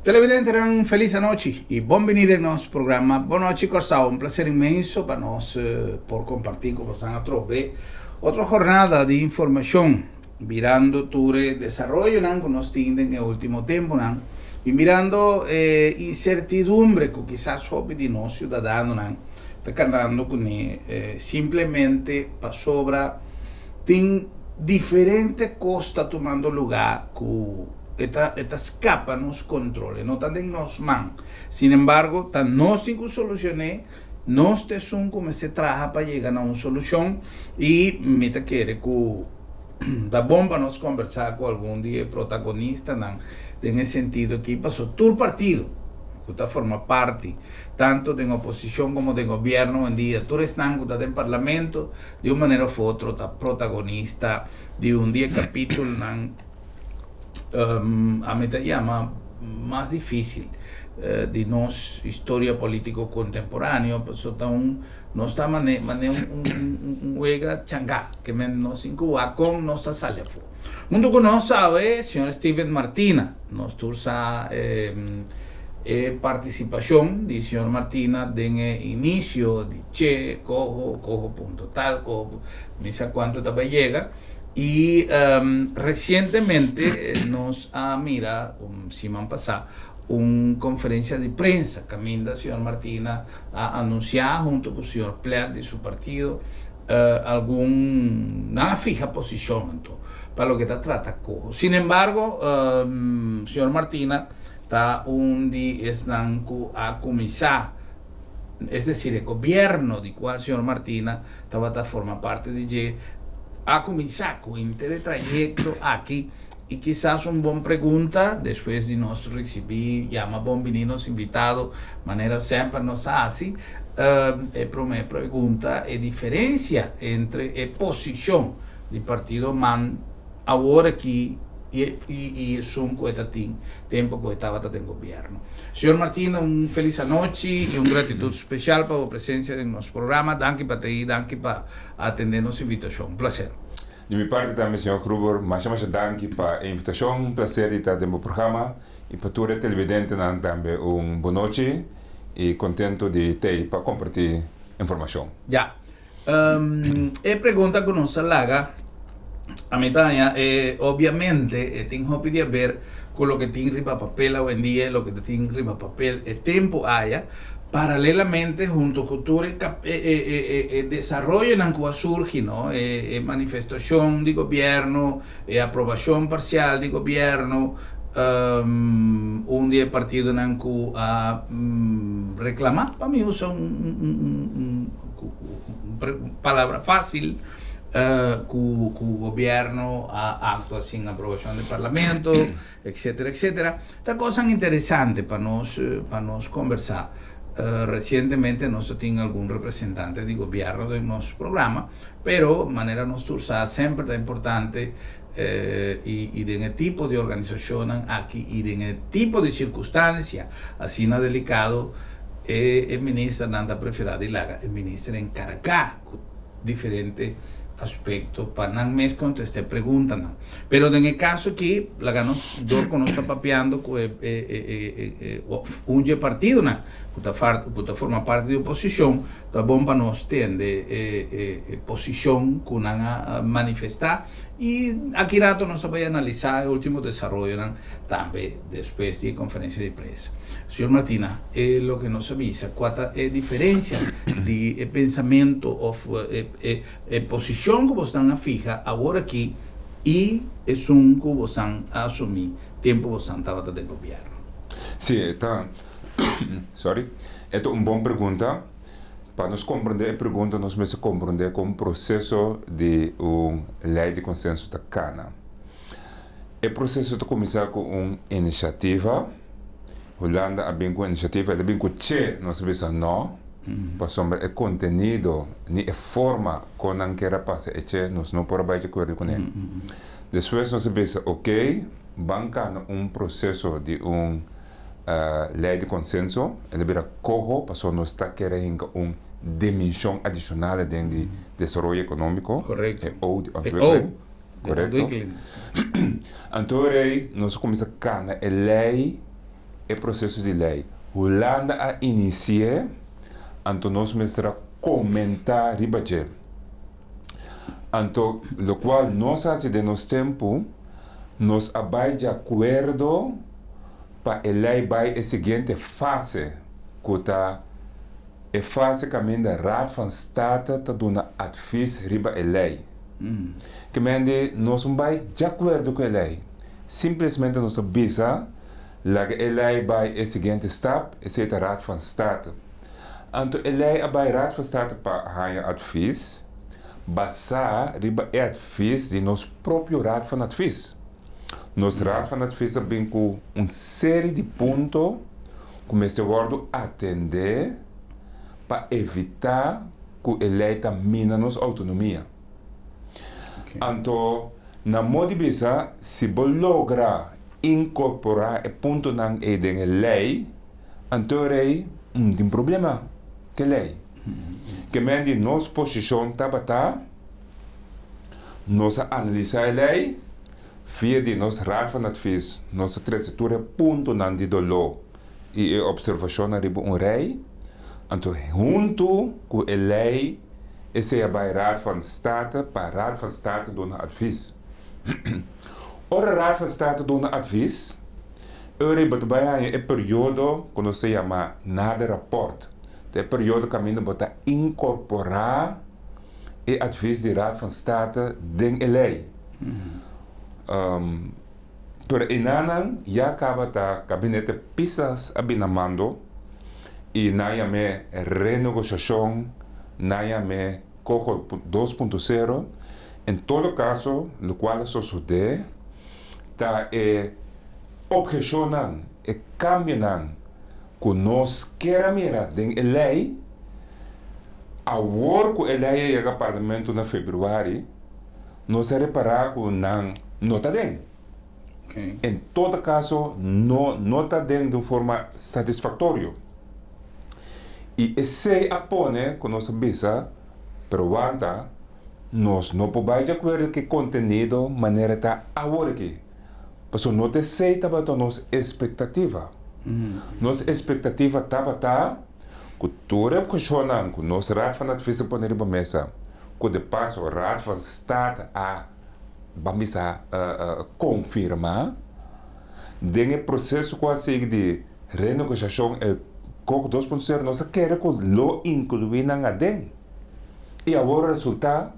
Televidentenan felis anochi y bon bini den nos programa Bon Nochi Kòrsou. Un placer inmenso pa nos por comparti cu bosan atrobe otro jornada di informacion mirando tur e desaroyonan cu nos tin den e ultimo temponan y mirando e incertidumbre cu kisas hopi di nos ciudadanonan ta canando cune simplemente pasobra tin diferente cos ta tumando lugar cu E ta e ta skapa nos kontrol, e no ta den nos man. Sin embargo, ta nos tin ku solushon'é, nos ta esun ku mester traha pa yega na un solushon i mi ta kere ku ta bon pa nos kombersá ku algun di e protagonistanan den e sentido aki, pasobra tur partido ku ta forma parti tantu den oposishon komo den gobièrnu oyendia, tur esnan ku ta den parlamento di un manera òf otro ta protagonista di un di e kapitulnan. Ami ta yama mas difícil di nos historia político contemporáneo pasobra ta un nos ta mane mane un un wega changá ke men nos tin ku wak kon nos ta sali afó. Hunto ku nos awe señor Steven Martina nos tur sa e partisipashon di señor Martina den e inicio di Che Coho Coho punto tal Coho mi sa kuantu ta bai yega. Y recientemente nos a mira un siman pasa un conferencia di prensa caminda señor Martina a anuncia hunto cu señor Plet di su partido algun nan a fija posicion anto pa loke ta trata coho. Sin embargo señor Martina ta un di esnan cu a cuminsa, es decir e gobierno di cual señor Martina tabata forma parti di dje, a kuminsá ku henter e trayekto aki i kisas un bon pregunta despues di nos risibí yama bon biní nos invitado manera semper nos a hasi, e promé pregunta e diferensia entre e posishon di partido man awor aki i esun ku e ta tin tempu ku e tabata den gobièrnu. Señor Martina, un felis anochi i un gratitut spesial pa bo presensia den nos programa. Danki pa ta ei, danki pa atendé nos invitashon. Un plaser. Di mi parti tambe, señor Gruber, masha masha danki pa e invitashon. Un plaser di ta den bo programa i pa tur e televidentenan tambe un bonochi i kontentu di t'ei pa kompartí informashon. Ya. E pregunta ku nos a laga a mi ta haña e obviamente e tin hopi di haber ku loke tin riba papel awendia i loke ta tin riba papel e tempu aya paralelamente hunto ku tur e e e desaroyonan ku a surgi no e e manifestashon di gobièrnu e aprobashon parsial di gobièrnu un di e partidonan ku a reklamá pa mi usa un palabra fásil ku ku gobièrnu a aktua sin aprobashon di parlamento etcetera etcetera ta kosnan interesante pa nos pa nos kombersá resientemente nos a tin algun representante di gobièrnu den nos programa Pero, manera nos tur sa, semper ta importante i den e tipo di organisashonnan aki i den e tipo di sirkunstansia asina delikado, e ministernan ta preferá di laga e minister enkargá ku diferente aspekto pa nan mes kontestá e preguntanan. Pero den e kaso aki, laga nos dor ku nos ta papiando ku e un dje partidonan ku ta ku ta forma parti di oposishon, Ta bon pa nos tende e posishon ku nan a manifestá i aki rato nos ta bai analisá e último desaroyonan tambe despues di e konferensia di prensa. Señor Martina, e loke nos a bisa, kua ta e diferensia di e pensamentu òf e posishon ku bosnan a fiha awor aki i esun ku bosan a asumí tempu bosan tabata den gobièrnu? Sí, e ta. Sorry. E ta un bon pregunta. Pa nos comprende e pregunta nos mester comprende con proceso di un ley di consenso ta cana. E proceso ta cuminsa cu un iniciativa. Hulanda a bin cu un iniciativa, el a bin cu che, nos a bisa no, pasobra e contenido ni e forma con nan kier a pasa e che nos no por a bay di acuerdo cune. Despues nos a bisa ok, ban cana un proceso di un Lei di konsenso, el a bira koho pasobra nos ta kere hinka un dimenshon adishonal den di desaroyo ekonómiko, e O di ontwikkeling. Korekto. Anto rei nos a kuminsá kana e lei. E proseso di lei Hulanda a inisi'é, anto nos mester a komentá riba dje. Anto lokual nos hasi den nos tempu, nos a bai di akuerdo pa e lei bai e siguiente fase, ku ta e fase kaminda Raad van State ta duna advis riba e lei. Ke men di nos un bai di akuerdo ku e lei, simplesmente nos a bisa laga e lei bai e siguiente stap, esei ta Raad van State. Anto e lei a bai Raad van State pa haña advis, basá riba e advis di nos propio Raad van Advies. Nos Raad van Advies a bin ku un seri di punto ku mester wòrdu atendé pa evitá ku e lei ta mina nos outonomia. Anto, na modo di bisa, si bo logra inkorporá e puntonan ei den e lei, anto rei no tin problema ku e lei. Ke men di nos posishon tabata, nos a analisá e lei via di nos Raad van Advies, nos a trese tur e puntonan di doló i e opservashonnan riba un rei, anto huntu ku e lei esei a bai Raad van State pa Raad van State duna advis. Ora Raad van State duna advis, ora bo ta bai haña e periodo ku nos ta yama nader rapport, ta e periodo kaminda bo ta inkorporá e advis di Raad van State den e lei. Pero enanan ya kaba ta Gabinete Pisas a bina mando i nan yam'é renegosiashon, nan yam'é Coho 2.0. En todo kaso lokual a sosodé ta e opheshonnan, e kambionan ku nos kier a mira den e lei, awor ku e lei a yega Parlamento na februari, nos a repará ku nan no ta den. En todo kaso no no ta den di un forma satisfaktorio. I esei a pone ku nos a bisa, pero wanta, nos no por bai di akuerdo ku e kontenido manera ta awor aki. Pasobra no ta esei tabata nos espektativa. Nos espektativa tabata ku tur e obheshonnan ku nos Raad van Advies a pone riba mesa, ku de paso Raad van State a ban bisa konfirmá, den e proseso ku a sigui di renegosiashon e Kok 2.0 nos a kere ku lo inkluí nan aden i awor a resultá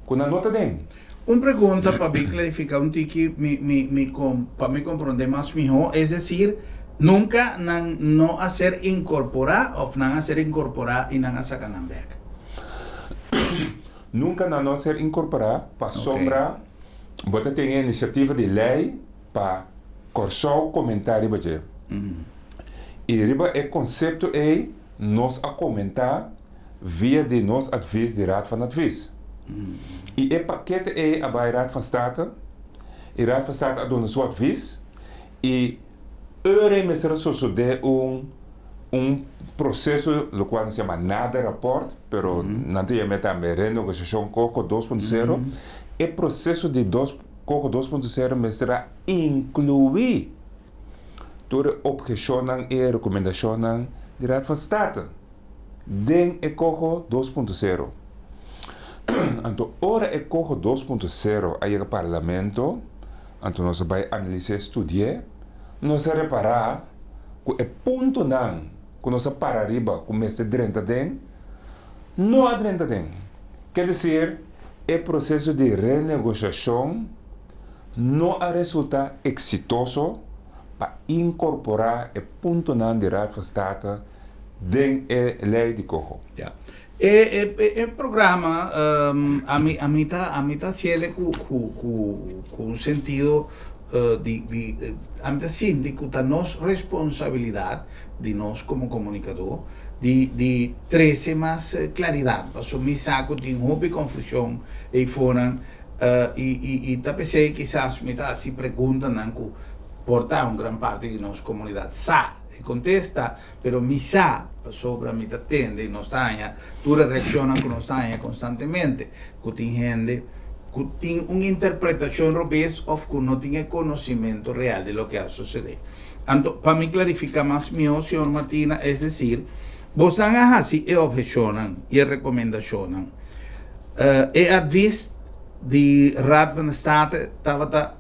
ku nan no ta den. Un pregunta pa mi klarifiká un tiki mi mi mi pa mi komprondé mas mihó, es desir, nunka nan no a ser inkorporá òf nan a ser inkorporá i nan a saka nan bèk? Nunka nan no a ser inkorporá pasobra bo ta tin e inisiativa di lei pa Kòrsou komentá riba dje. I riba e konsepto ei nos a komentá via di nos advies di Raad van Advies. I e pakete ei a bai Raad van State i Raad van State a duna su advies i ora ei mester a sosodé un un proseso lokual nos yama nader rapport pero nan ta yam'é tambe renegosiashon Coco 2.0. E proseso di dos Coco 2.0 mester a inkluí tur e opheshonnan i e rekomendashonnan di Raad van State. Den e Coho 2.0. Anto ora e Coho 2.0 a yega Parlamento, anto nos a bai analis'é, studi'é, nos a repará ku e puntonan ku nos a para riba ku mester drenta den, no a drenta den. Ke desir, e proseso di renegoshashon no a resultá eksitoso pa inkorporá e puntonan di Raad van State den e lei di koho. Ya. E e e programa ami ami ta ami ta hasiele ku ku ku ku un sentido di di ami ta sinti ku ta nos responsabilidat di nos komo komunikadó di di trese mas klaridat pasobra mi sa ku tin hopi konfushon eifonan i i i ta p'esei kisas mi ta hasi preguntanan ku por ta un gran parti di nos komunidat sa. E kontesta, Pero mi sa, pasobra mi ta tende i nos ta haña tur e reakshonnan ku nos ta haña konstantemente, ku tin hende ku tin un interpretashon robes òf ku no tin e konosimentu real di loke a sosodé. Anto, pa mi klarifiká mas mihó, señor Martina, es desir, bosan a hasi e opheshonnan i e rekomendashonnan. E advis di Raad van State tabata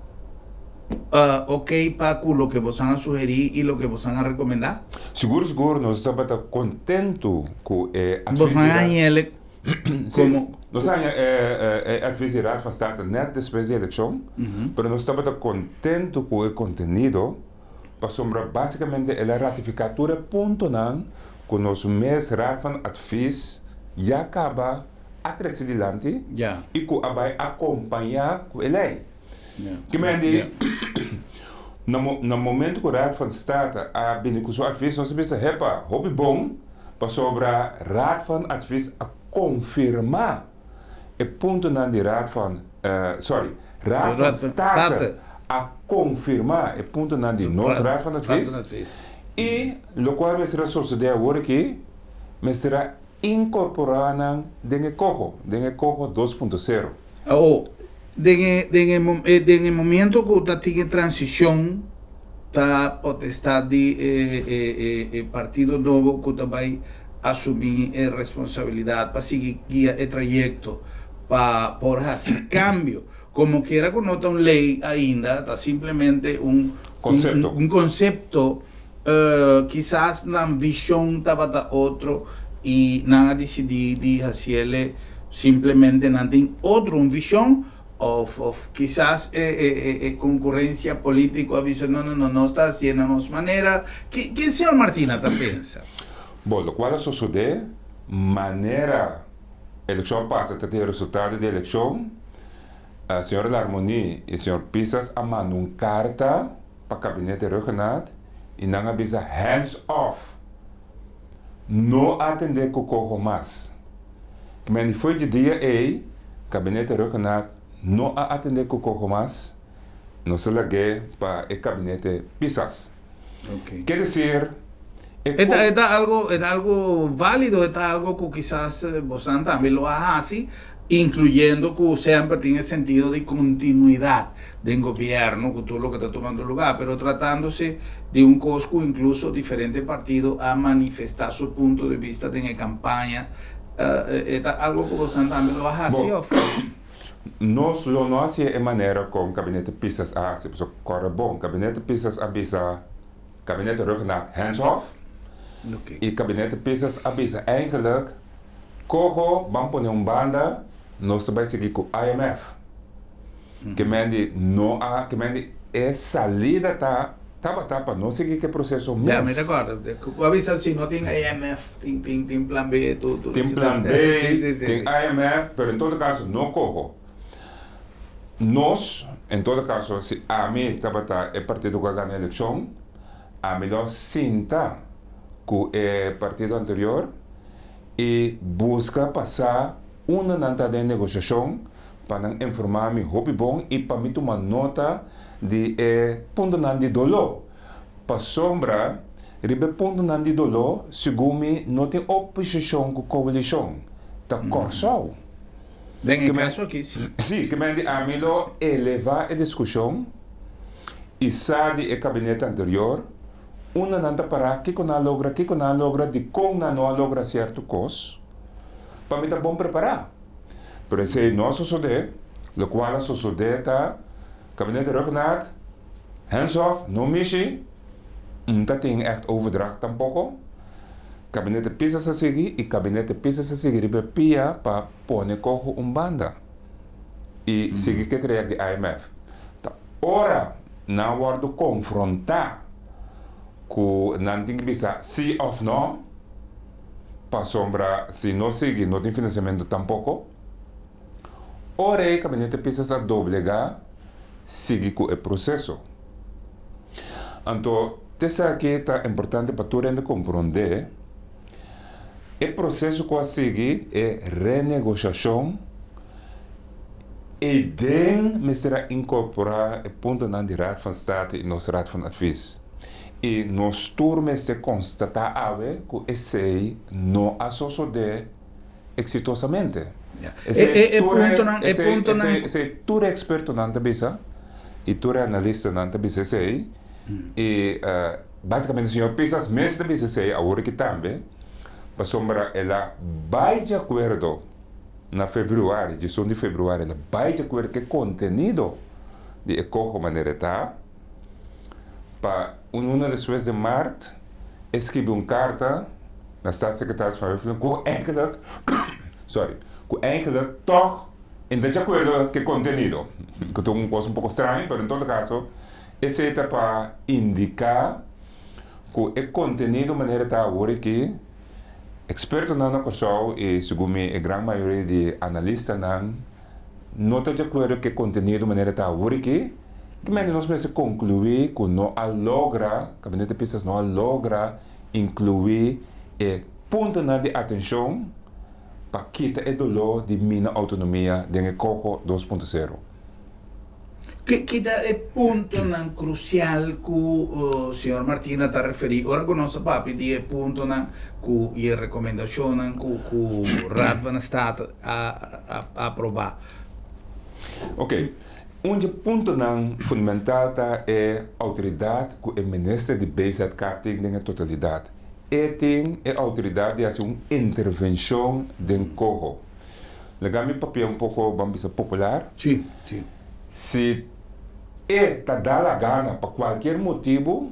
ok pa ku loke bosan a sugerí i loke bosan a rekomendá? Sigur, sigur, nos tabata kontentu ku e advis di Raad. Bosan a hañ'el komo. Nos a haña e advis di Raad van State nèt despues di elekshon, pero nos tabata kontentu ku e kontenido pasobra básikamente el a ratifiká tur e puntonan ku nos mes Raad van Advies ya kaba a trese dilanti i ku a bai akompañá ku e lei. Ke men di, na momento ku Raad van State a bini ku su advies nos a bisa, Hepa, hopi bon, pasobra Raad van Advies a konfirmá e puntonan di Raad van, sorry, Raad van State a konfirmá e puntonan di nos Raad van Advies i lokual mester a sosodé awor aki, mester a inkorporá nan den e koho, den e koho 2.0. Awor, den e, den e, den e momento ku ta tin e transishon, ta potestad di e, e, e, e partido nobo ku ta bai asumí e responsabilidat pa sigui guia e trayekto pa por hasi kambio. Komo kiera ku no ta un lei ainda, ta simplemente un, Konsepto. un konsepto. Kisas nan vishon tabata otro i nan a disidí di hasiele simplemente nan tin otro un vishon òf òf kisas e e e konkurensia polítiko a bisa no no no nos ta hasié na nos manera. Ke ke señor Martina ta pensa? Bon, lokual a sosodé manera elekshon a pasa ta tin e resultado di elekshon, señor Larmonie i señor Pisas a manda un karta pa kabinete Rhuggenaath i nan a bisa hands off, no atendé ku koho mas. Kmen di fo'i dje dia ei kabinete Rhuggenaath no a atendé ku koho mas, nos a lag'é pa e kabinete Pisas. Ke desir e E ta e ta algo e ta algo válido, e ta algo ku kisas bosan tambe lo a hasi, inkluyendo ku semper tin e sentido di kontinuidat den gobièrnu ku tur loke ta tumando lugá, pero tratándose di un kos ku inkluso diferente partido a manifestá su punto di bista den e kampaña, e ta algo ku bosan tambe lo a hasi òf? Nos lo no hasié e manera kon Kabinete Pisas a hasi, pasobra kòrda bon, Kabinete Pisas a bisa Kabinete Rhuggenaath hands off, i Kabinete Pisas a bisa eigenlijk Koho ban pone un banda, nos ta bai sigui ku IMF. Ke men di no a, ke men di e salida ta tabata pa no sigui ku e proseso mes. Ya, mi ta kòrda. Ku a bisa si no tin IMF, tin tin tin plan B, tur tur. Tin plan B, tin IMF, pero en todo kaso no koho. Nos, en todo kaso si ami tabata e partido ku a gana elekshon, ami lo sinta ku e partido anterior i buska pa sa unda nan ta den negoshashon pa nan informá mi hopi bon i pa mi tuma nota di e puntonan di doló. Pasobra riba e puntonan di doló segun mi no tin oposishon ku koalishon, ta Kòrsou. Den e kaso aki si. Si, ke men di ami lo elevá e diskushon i sa di e kabinete anterior Unda nan ta pará, kiko nan a logra, kiko nan a logra, dikon nan no a logra sierto kos, pa mi ta bon prepará. Pero esei no a sosodé, lokual a sosodé ta, Kabinete Rhuggenaath, hands off, no mishi, N ta tin ègt overdracht tampoko. Kabinete Pisas a sigui i Kabinete Pisas a sigui riba e pia pa pone koho un banda i sigui ku e trayèkt di IMF. Ta ora nan wòrdu konfrontá ku nan tin ki bisa sí òf nò, pasobra si no sigui no tin finansiamentu tampoko. Ora ei Kabinete Pisas a doblegá sigui ku e proseso. Anto t'esaki ta importante pa tur hende komprondé, e proseso ku a sigui e renegoshashon, Ei den mester a incorpora e puntonan di Raad van State y nos Raad van Advies. Y nos tur mester constata awe cu esey no a sosode exitosamente. E e puntonan, e puntonan. Esey tur expertonan ta bisa y tur e analistanan ta bisa esey. I básikamente señor Pisas mes ta bisa esei awor aki tambe, pasobra el a bai di akuerdo na febrüari, diesun di febrüari, el a bai di akuerdo ku e kontenido di e koho manera e ta, pa un luna despues den mart e skibi un karta na Staatssecretaris Van Huffelen ku eigenlijk, sorry, ku eigenlijk tòg e no ta di akuerdo ku e kontenido, ku ta un kos un poko straño, pero en todo kaso esei ta pa indiká ku e kontenido manera ta awor aki, ekspertonan na Kòrsou i segun mi e gran mayoria di analistanan no ta di akuerdo ku e kontenido manera ta awor aki, ki manera nos mester konkluí ku no a logra, Gabinete Pisas no a logra inkluí e puntonan di atenshon pa kita e doló di mina outonomia den e Coho 2.0. Ki ta e puntonan krusial ku señor Martina ta referí ora ku nos a papia di e puntonan ku i e rekomendashonnan ku ku Raad van State a aprobá? Ok, un dje puntonan fundamental ta e outoridat ku e minister di BZK tin den e totalidat. E tin e outoridat di hasi un intervenshon den koho. Laga mi papia un poko, ban bisa, popular. Sí, sí. Si e ta da la gana pa kualkier motibu,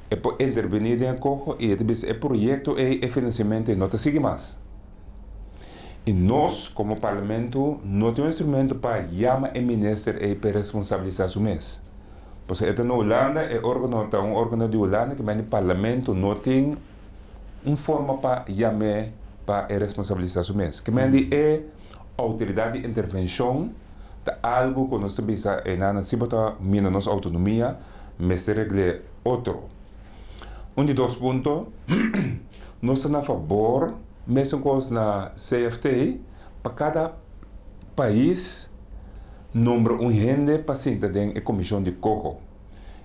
e por intervení den e koho i e ta bisa e proyekto ei, e finansiamentu ei no ta sigui mas. I nos komo parlamento no tin un instrumento pa yama e minister ei pa e responsabilisá su mes. Pasobra e ta na Hulanda, e órgano ta un órgano di Hulanda ke men di parlamento no tin un forma pa yam'é pa e responsabilisá su mes. Ke men di e outoridat di intervenshon ta algu ku nos ta bisa einan si bo ta mina nos outonomia mester regl'é otro. Un di dos punto, nos ta na fabor mesun kos na CFT pa kada pais nombra un hende pa sinta den e komishon di koho.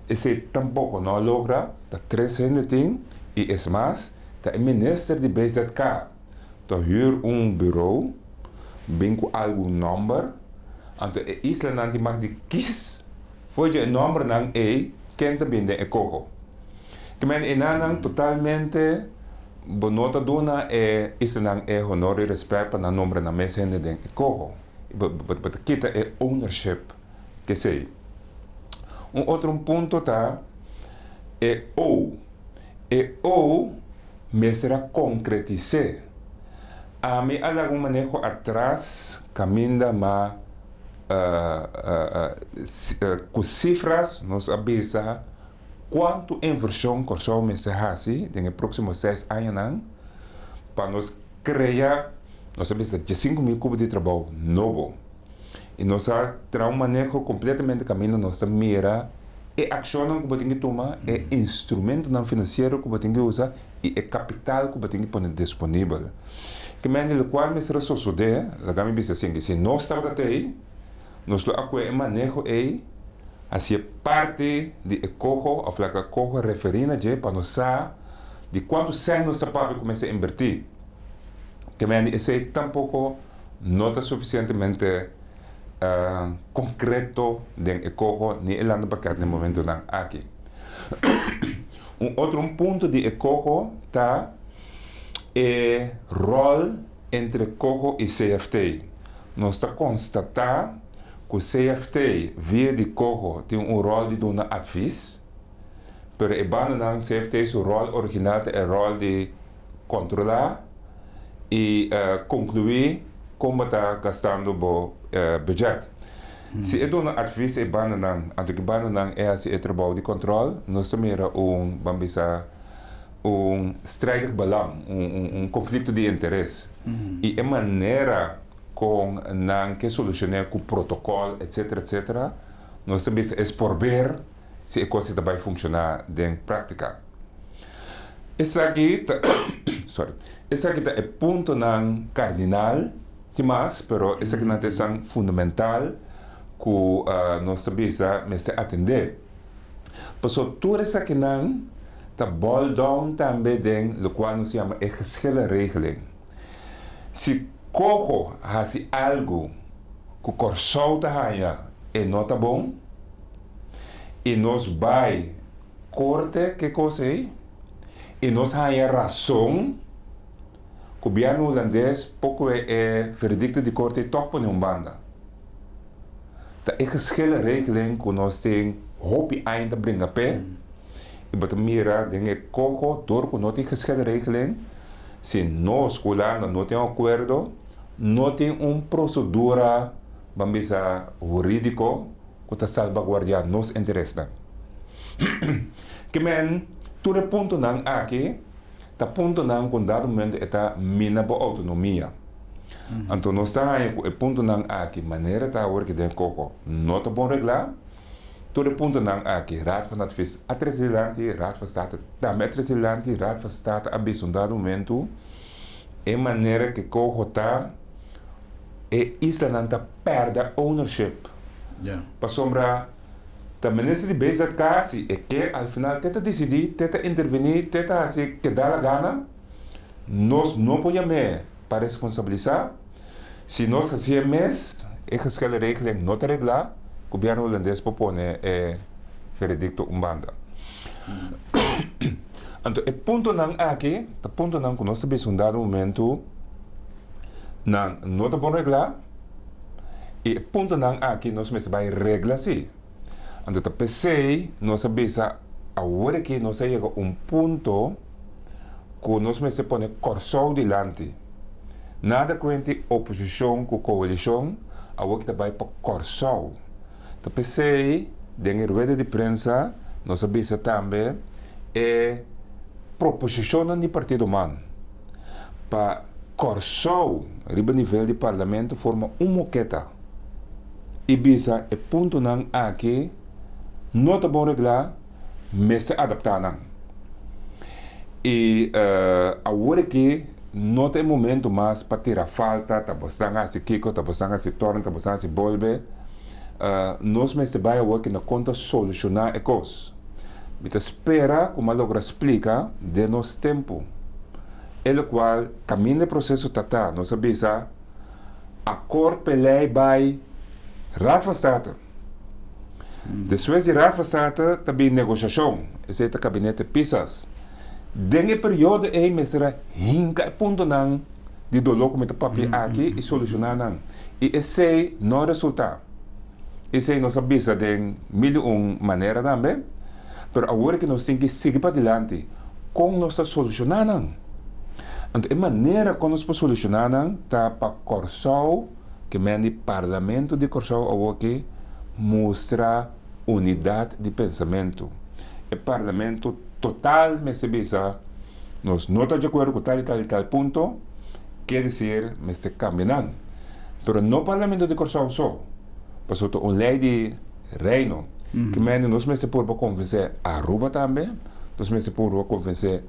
Esei tampoko no a logra, ta tres hende tin i es mas, ta e minister di BZK ta hür un bureau bin ku algun nòmber, anto e islanan tin mag di kis for dje e nòmbernan ei ken ta bin den e koho. Ke men enanan totalmente bo no ta duna e islanan e honor i rèspèt pa nan nombra nan mes hende den e koho. Bo bo ta kita e ownership. Kesey. Un otro un punto ta e O. E O mester a konkretis'é. Ami a laga un maneho atras kaminda ma ku sifras nos a bisa kuantu invershon Kòrsou mester hasi den e próksimo seis añanan pa nos krea, nos a bisa 15.000 kubo di trabou nobo. I nos a traha un maneho kompletamente kaminda nos ta mira e akshonnan ku bo tin ki tuma, e instrumentonan finansiero ku bo tin ki usa i e kapital ku bo tin ki pone disponibel. Ke mende lokual mester a sosodé, laga mi bisa asin, si nos tabata t'ei, nos lo a kue e maneho ei hasié parti di e koho òf laga koho referí na dje pa nos sa di kuantu sèn nos ta papia ku mester inbertí. Ke mende esei tampoko no ta sufisientemente konkreto den e koho ni e landenpakket den momentonan aki. Un otro un punto di e koho ta e ròl entre koho i CFT. Nos ta konstatá ku CFT via di koho tin un ròl di duna advis, pero e bandanan CFT su ròl original ta e ròl di kontrolá i konkluí kon bo ta gastando bo budget. Si e duna advis e bandanan, anto ki bandanan e hasi e trabou di kòntròl, nos ta mira un, ban bisa, un strijdig belang, un konflikto di interes. I e manera kon nan ke solushoné ku protokòl etsetera etsetera, nos ta bisa es por ber si e kos ei ta bai funshoná den práktika. Esaki ta sorry, esaki ta e puntonan kardinal, tin mas, pero esakinan ta esan fundamental ku nos ta bisa mester atendé. Pasobra tur esakinan ta boil down tambe den lokual nos yama e geschillenregeling. Si Coho hasi algu ku Kòrsou ta haña e no ta bon i nos bai. Korte ke kos ei i nos haña rason, gobièrnu hulandes por kue e veredikto di korte ei tòg pone un banda. Ta e geschillenregeling ku nos tin hopi aña ta bringa p'e i bo ta mira den e koho dor ku no tin geschillenregeling, si nos ku Hulanda no tin akuerdo, no tin un prosedura ban bisa hurídiko ku ta salbaguardiá nos interesnan. Ke men tur e puntonan aki ta puntonan ku un dado momento e ta mina bo outonomia. Anto nos ta haña ku e puntonan aki manera ta awor ki den koko no ta bon reglá. Tur e puntonan aki Raad van Advies a trese dilanti, Raad van State tambe a trese dilanti, Raad van State a bisa un dado momento e manera ku koko ta e islanan ta pèrdè ownership. Pasobra ta minister di BZK si e ke al final te ta disidí, te ta intervení, te ta hasi ke da la gana. Nos no por yam'é pa responsabilisá. Si nos hasié mes, e geschillenregeling no ta reglá, gobièrnu hulandes por pone e veredikto un banda. Anto e puntonan aki ta puntonan ku nos ta bisa un dado momentu nan no ta bon reglá i e puntonan aki nos mester bai regla sí. Anto ta p'esei nos a bisa awor aki nos a yega un punto ku nos mester pone Kòrsou dilanti. Nada kuenti oposishon ku koalishon, awor ki ta bai pa Kòrsou. Ta p'esei den e rueda di prensa nos a bisa tambe e proposishonnan di Partido man pa Kòrsou riba nivel di parlamento forma un moketa i bisa e puntonan aki no ta bon reglá, mester adaptá nan. I awor aki no ta e momento mas pa tira falta, ta bosnan hasi kiko, ta bosnan hasi torna, ta bosnan hasi bolbe. Nos mester bai awor aki na kon ta solushoná e kos. Mi ta spera ku mi a logra splika den nos tempu e lokual kaminda e proseso ta ta. Nos a bisa akord p'e lei bai Raad van State. Despues di Raad van State ta bin negoshashon, esei ta Kabinete Pisas. Den e periodo ei mester a hinka e puntonan di doló ku mi ta papia aki i solushoná nan. I esei no a resultá. Esei nos a bisa den mil i un manera tambe, pero awor ke nos tin ke sigui padilanti kon nos ta solushoná nan. Anto e manera kon nos por solushoná nan ta pa Kòrsou, ke men di Parlamento di Kòrsou awoki mustra unidat di pensamentu. E Parlamento total mester bisa nos no ta di akuerdo ku tal i tal i tal punto, ke desir mester kambia nan. Pero no Parlamento di Kòrsou so, pasobra ta un lei di Reino. Ke men di nos mester purba konvensé Aruba tambe, nos mester purba konvensé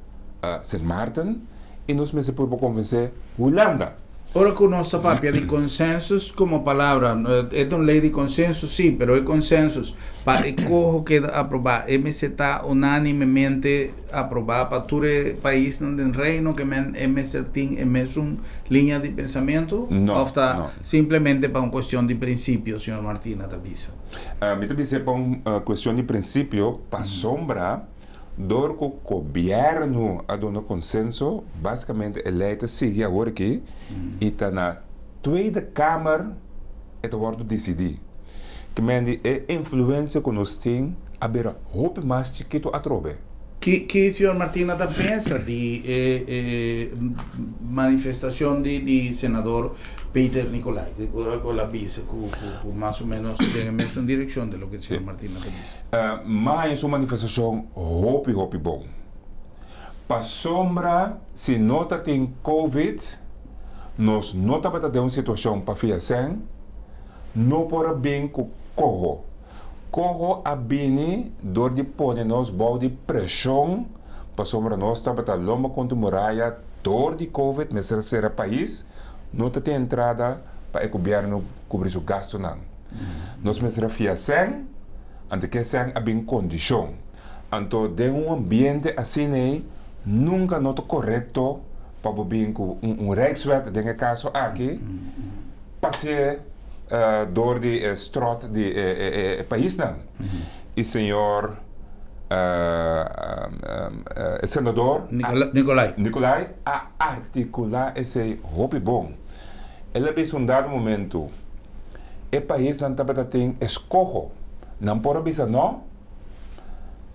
Sint Maarten i nos mester purba konvensé Hulanda. Ora ku nos ta papia di consensus komo palabra, e ta un lei di consensus sí, pero e consensus pa e koho keda aprobá e mester ta unánimemente aprobá pa tur e paisnan den Reino ke men e mester tin e mesun liña di pensamentu? No, Òf ta no. simplemente pa un kuestion di prinsipio, señor Martina ta bisa? Mi ta bisa pa un kuestion di prinsipio pasobra Dor ku gobièrnu a duna konsenso, basikamente e lei ta sigui awor aki i ta na Tweede Kamer e ta wòrdu disidí. Ke men di e influensia ku nos tin a bira hopi mas chikitu atrobe. Ki ki señor Martina ta pensa di e e manifestacion di di senador Peter Nicolai ora cu el a bisa cu cu mas o menos den e mesun direccion de loke señor Martina ta bisa? Ma e su manifestacion hopi hopi bon. Pasobra si no ta tin covid nos no tabata den un situacion pa fia cen, no por a bin cu coho. Coho a bini dor di pone nos bou di presion pasobra nos tabata lomba contra muraya dor di covid mester a cera pais, no ta tin entrada pa e gobierno cubri su gastonan. Nos mester a fia sèn, anto ke sèn a bin kondishon. Anto den un ambiente asin'ei nunka no ta korekto pa bo bin ku un rijkswet den e kaso aki pas'é dor di e stròt di e paisnan. I señor. E senador Nicolai. Nicolai a articulá esei hopi bon. El a bisa un dado momento, e paisnan tabata tin eskoho. Nan por a bisa no,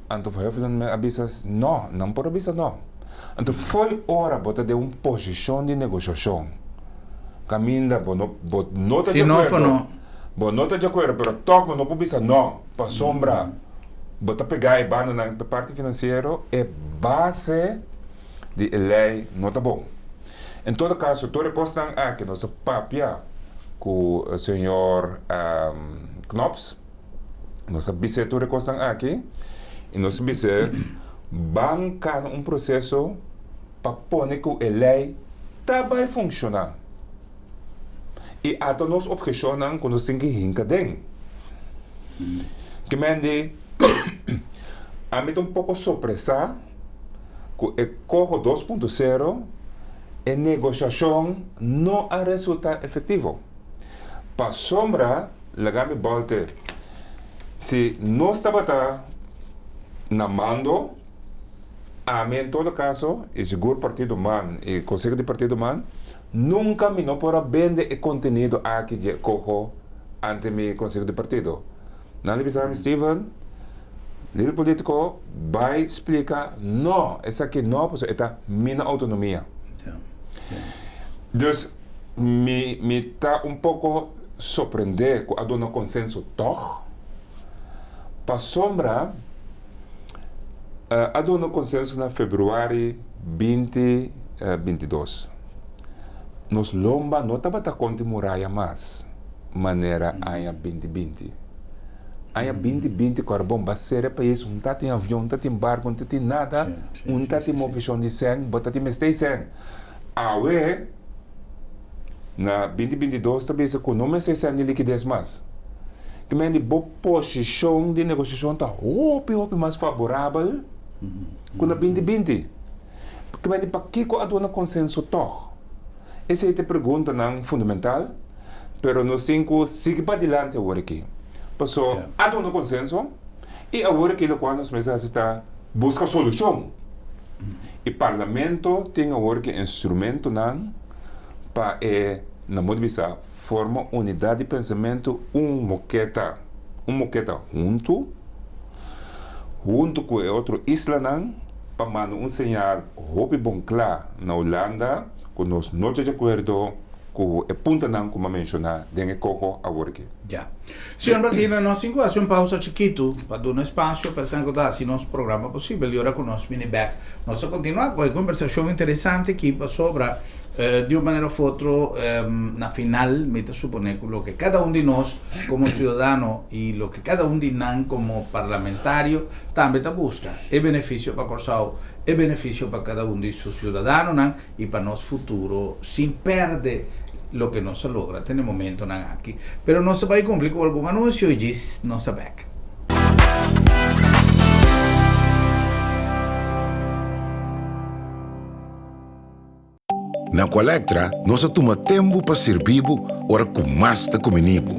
anto Verheuveland a bisa no, nan por a bisa no. Anto fo'i ora bo ta den un posishon di negoshashon kaminda bo no bo no ta Si no di of no. akuerdo, bo no ta di akuerdo pero tòg bo no por bisa no pasobra bo ta pegá e bandanan pa e parti finansiero, e base di e lei no ta bon. En todo kaso tur e kosnan aki nos a papia ku señor Knops, nos a bis'é tur e kosnan aki i nos a bis'é ban kana un proseso pa pone ku e lei ta bai funshoná. I ata nos obheshonnan ku nos tin ki hinka den. Ke men di ami ta un poko sorpresá ku e Coho 2.0 e negoshashon no a resultá efektivo. Pasobra, laga mi bòlte, si nos tabata na mando, ami en todo kaso, i sigur Partido man i Konseho di Partido man, Nunka mi no por a bende e kontenido aki di e koho ante mi konseho di partido. Nan a bisa mi, Steven, lider politiko, bai splika no, esaki no, pasobra e ta mina outonomia. Dus mi mi ta un poko sorprendé ku a duna konsenso tòg, pasobra a duna konsenso na februari binti 22. Nos lomba no tabata konti muraya mas manera aña 2020. Aña 2020 ku Arbon ba sera e pais, un ta tin avion, un ta tin barku, un ta tin nada, un ta tin movishon di sèn, bo ta tin mester sèn. Awe na 2022 ta bisa ku no mester sèn di likides mas. Ki men di bo posishon di negoshashon ta hopi hopi mas faborabel ku na 2020. Kende pakiko a duna konsenso tòg? Esei ta e preguntanan fundamental, pero nos tin ku sigui padilanti awor aki. Paso a duna konsenso i awor aki lokual nos mester hasi ta buska solushon. I parlamento tin awor ki instrumentonan pa e, na modo di bisa, forma unidat di pensamentu un moketa, un moketa huntu, huntu ku e otro islanan pa manda un señal hopi bon kla na Hulanda ku nos no ta di akuerdo ku e puntonan ku mi a menshoná den e koho awor aki. Ya. Señor Martina, nos tin ku hasi un pausa chikitu pa duna espasio pa esnan ku ta hasi nos programa posibel i ora ku nos bini bèk nos ta kontinuá ku e kombersashon interesante aki pasobra Di un manera of otro, na final mi ta supone ku loke kada un di nos komo siudadano i loke kada un di nan komo parlamentario tambe ta buska, e benefisio pa Kòrsou, e benefisio pa kada un di su siudadanonan i pa nos futuro sin pèrdè loke nos a logra te na e momentonan aki. Pero nos ta bai kumpli ku algun anunsio i djis nos ta bèk. Na Aqualectra nos a tuma tempu pa sirbi bo ora ku mas ta kumini bo.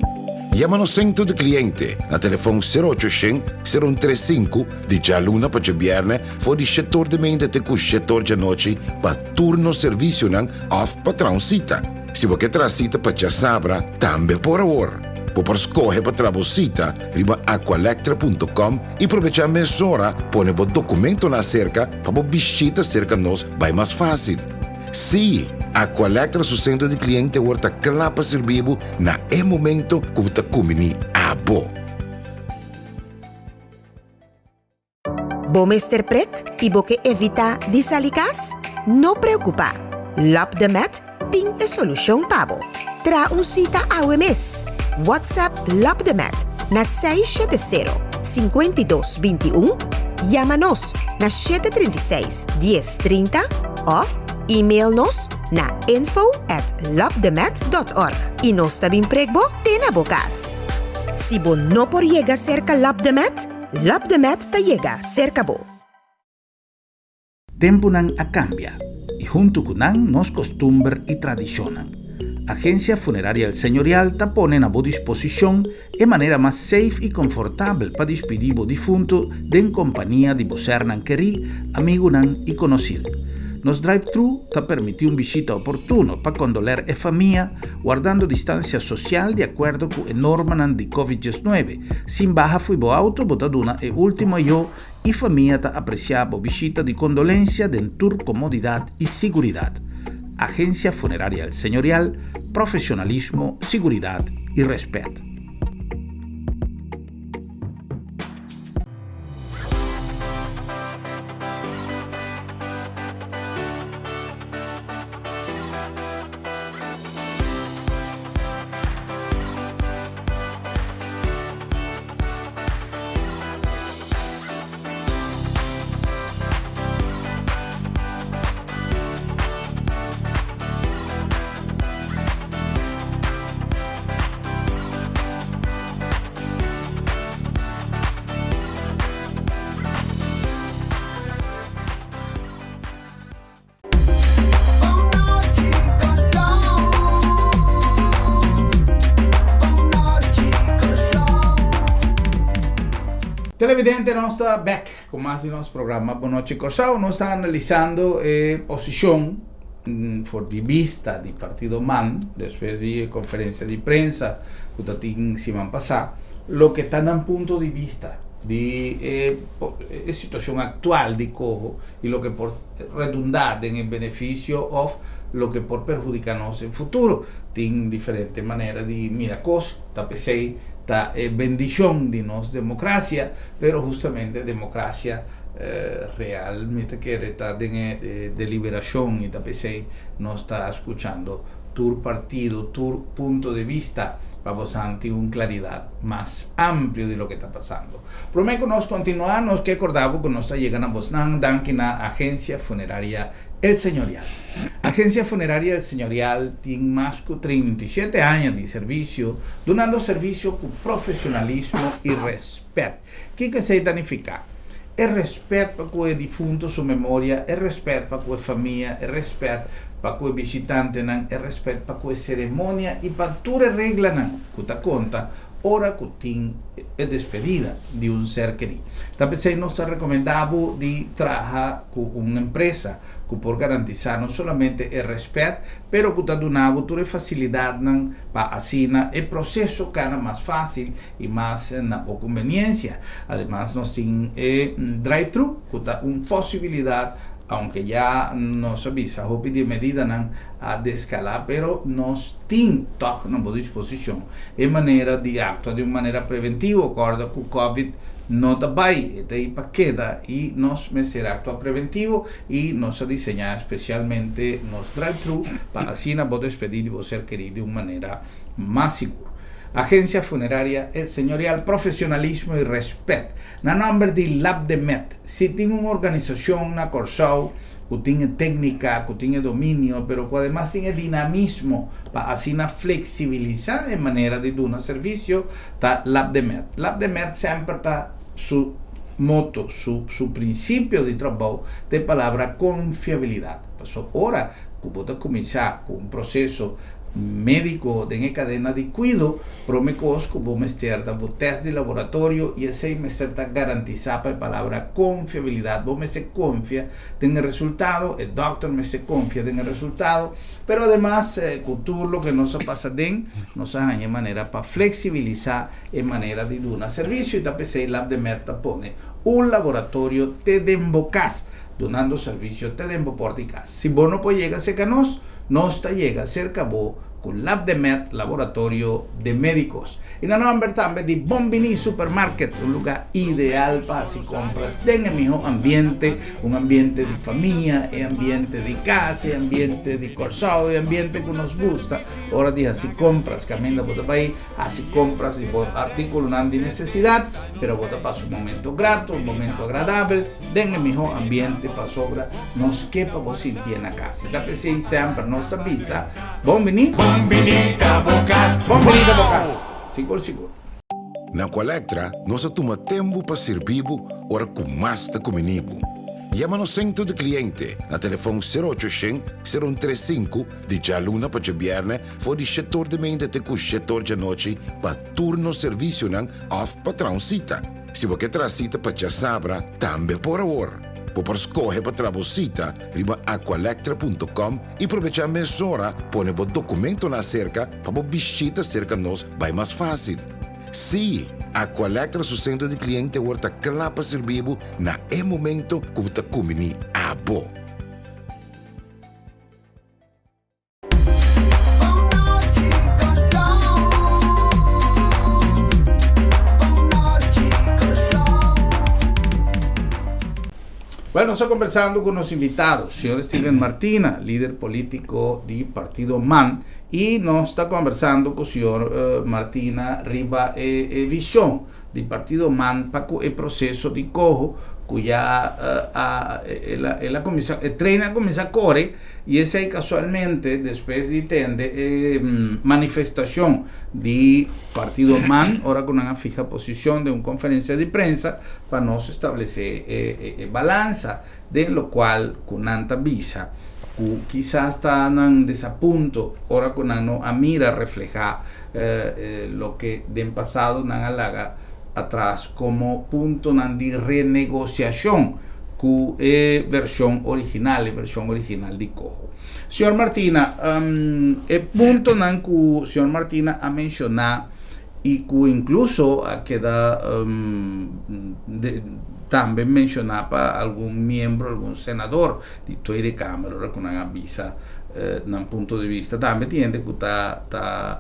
Yama nos sentro di kliente na telefon sero ocho shen, sero un tres sinku di djaluna pa djabièrnè for di shetor di meinta te ku shetor djanochi pa tur nos servisionan òf pa traha un sita. Si bo ke traha sita pa djasabra tambe por awor. Bo por skohe pa traha bo sita riba aqualectra punto com i probechá mesora pone bo dokumentonan aserka pa bo bishita serka nos bai mas fásil. Sí, Aqualectra su sentro di kliente awor ta kla pa sirbi bo na e momento ku bo ta kumbiní abo. Bo mester prek i bo ke evitá di sali kas? No preokupá! Lap de Met tin e solushon pa bo. Traha un sita awe mes! WhatsApp Lap de Met na 670 52 21, yama nos na 736 10 30 òf email nos na info at lapdemet.org i nos ta bin prek bo te na bo kas. Si bo no por yega serka Lap de Met, Lap de Met ta yega serka bo. Tempunan a kambia, i huntu ku nan nos kostumber i tradishonnan. Agencia Funeraria El Señorial ta pone na bo disposicion e manera mas safe y confortabel pa dispidi bo difunto den compania di bo sernan kerí, amigunan y conocir. Nos drive-thru ta permiti un bishita oportuno pa condoler e famia, wardando distancia social di acuerdo cu e normanan di Covid 19. Sin baha fo'i bo auto bo ta duna e ultimo ayo y famia ta aprecia bo bishita di condolencia den tur comodidad y siguridad. Agencia Funeraria El Señorial, profesionalismo, siguridad y respet. Televidente nos ta bek ku mas di nos programa Bon Nochi Kòrsou. Nos ta analisando e posishon for di bista di partido man despues di e konferensia di prensa ku ta tin siman pasá loke ta nan punto di bista di e situashon aktual di koho i loke por redundá den e benefisio òf loke por perhudiká nos den futuro. Tin diferente manera di mira kos, ta p'esei ta e bendishon di nos demokrasia, pero hustamente demokrasia real mi ta kere ta den e deliberashon i ta p'esei nos ta skuchando tur partido, tur punto de vista pa bosan tin un klaridat mas amplio di loke ta pasando. Promé ku nos kontinuá, nos ke kordá bo ku nos ta yega na bosnan danki na Agencia Funeraria El Señorial. Agencia Funeraria El Señorial tin mas ku 37 aña di servisio, dunando servisio ku profesionalismo i rèspèt. Kiko esei ta nifiká? E rèspèt pa ku e difunto su memoria, e rèspèt pa ku e famia, e rèspèt pa ku e bishitantenan, e rèspèt pa ku e seremonia i pa tur e reglanan ku ta konta ora ku tin e despedida di un ser kerí. Ta p'esei nos ta rekomendá bo di traha ku un empresa ku por garantisá no solamente e rèspèt, pero ku ta duna bo tur e fasilidatnan pa asina e proseso kana mas fásil i mas na bo kumbeniensia. Ademas nos tin e drive-thru ku ta un posibilidat, aunke ya nos a bisa hopi di e medidanan a deskalá, pero nos tin tòg na bo disposishon e manera di aktua di un manera preventivo. Kòrda ku Covid no ta bai, e ta ei pa keda i nos mester aktua preventivo i nos a diseñá spesialmente nos drive-thru pa asina bo despedí di bo ser kerí di un manera mas sigur. Agencia Funeraria El Señorial Profesionalismo i Respet Na nòmber di Labdemed Si tin un organisashon na Kòrsou ku tin e téknika, ku tin e dominio, pero ku ademas tin e dinamismo pa asina fleksibilisá e manera di duna servisio, ta Labdemed. Labdemed semper ta su moto, su su prinsipio di trabou ta e palabra konfiabilidat. Pasobra ora ku bo ta kuminsá ku un proseso Médiko den e kadena di kuido, prome kos ku bo mester ta bo tèst di laboratorio i esei mester ta garantisá pa e palabra konfiabilidat. Bo mester konfia den e resultado, e dòkter mester konfia den e resultado, pero ademas ku tur loke nos a pasa den, nos a haña e manera pa fleksibilisá e manera di duna servisio i ta p'esei Labdemed ta pone un laboratorio te den bo kas, dunando servisio te den bo pòrta di kas. Si bo no por yega serka nos, Nos ta yega serka bo ku Labdemed Laboratorio de Médicos. I na nòmber tambe di Bon Biní Supermarket, un lugá ideal pa hasi kompras den e mihó ambiente, un ambiente di famia, e ambiente di kas, e ambiente di Kòrsou, e ambiente ku nos gusta ora di hasi kompras. Kaminda bo ta bai hasi kompras di bo artíkulonan di nesesidat, pero bo ta pasa un momento grato, un momento agradabel. Den e mihó ambiente pasobra nos ke pa bo sintié na kas. I ta p'esei semper nos ta bisa, Bon biní! Bon biní ta bo kas! Bon biní ta bo kas! Sigur sigur. Na Aqualectra nos a tuma tempu pa sirbi bo ora ku mas ta kuminí bo. Yama nos Sentro di Kliente na telefòn sero ocho shen, sero un tres sinku di djaluna pa djabièrnè for di shetor di meinta te ku shetor djanochi pa tur nos servisionan òf pa traha un sita. Si bo ke traha sita pa djasabra, tambe por awor. Bo por skohe pa traha bo sita riba aqualectra punto com i probechá mesora pone bo dokumentonan aserka pa bo bishita serka nos bai mas fásil. Sí, Aqualectra su sentro di kliente awor ta kla pa sirbi bo na e momento ku bo ta kumbiní abo. Bueno, nos ta kombersando ku nos invitado, señor Steven Martina, lider polítiko di partido man. I nos ta kombersando ku señor Martina riba e e vishon di partido man pa ku e proseso di koho ku ya a el a el a kuminsá e trein a kuminsá kore i esei kasualmente despues di tende e manifestashon di partido man ora ku nan a fiha posishon den un konferensia di prensa pa nos establesé e e balansa den lokual ku nan ta bisa ku kisas ta nan desapunto ora ku nan no a mira reflehá loke den pasado nan a laga atras komo puntonan di renegosiashon ku e vershon original, e vershon original di Coho. Señor Martina, e puntonan ku señor Martina a menshoná i ku inkluso a keda tambe menshoná pa algun miembro, algun senador di Tweede Kamer ora ku nan a bisa nan punto di bista. Tambe tin hende ku ta ta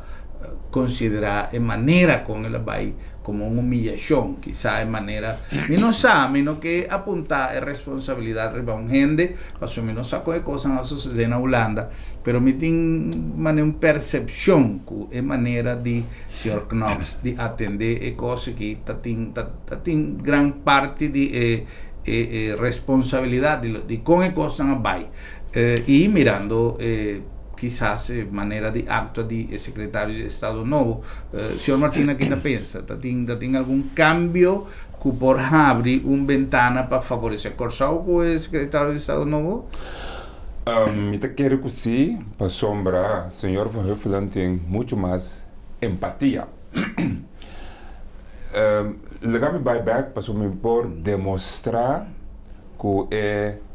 konsiderá e manera kon el a bai komo un humiyashon, kisá e manera, mi no sa, mi no ke apuntá e responsabilidat riba un hende, pasobra mi no sa kon e kosnan a sosodé na Hulanda, pero mi tin manera un persepshon ku e manera di señor Knops di atendé e kos aki ta tin ta ta tin gran parti di e e e responsabilidat di di kon e kosnan a bai i mirando e kisas e manera di aktua di e sekretario di estado nobo. Señor Martina ki ta pensa? Ta tin ta tin algun kambio ku por habri un bentana pa favoresé Kòrsou ku e sekretario di estado nobo? Mi ta kere ku si, pasobra señor Van Huffelen tin muchu mas empatia. Laga mi bai bek pasobra mi por demostrá ku e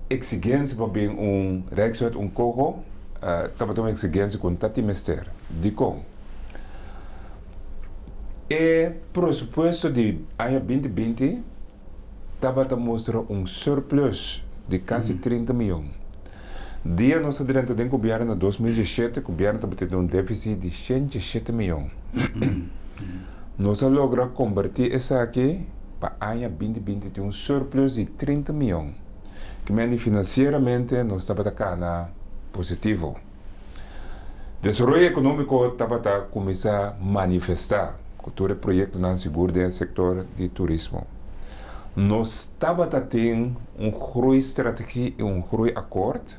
eksigensia pa bin un Rijkswet, un koho, tabata un eksigensia ku no ta tin mester. Dikon? E presupuesto di aña binti binti tabata mustra un surplus di kasi 30 miyon. Dia nos a drenta den gobierno na 2017, gobierno tabata tin un deficit di 107 miyon. Nos a logra converti esaki pa aña 2020 tin un surplus di 30 miyon. Kimendi financieramente nos tabata cana positivo. Desaroyo ekonómiko tabata kuminsá manifestá ku tur e proyektonan sigur den e sektor di turismo. Nos tabata tin un groeistrategie i un groeiakkoord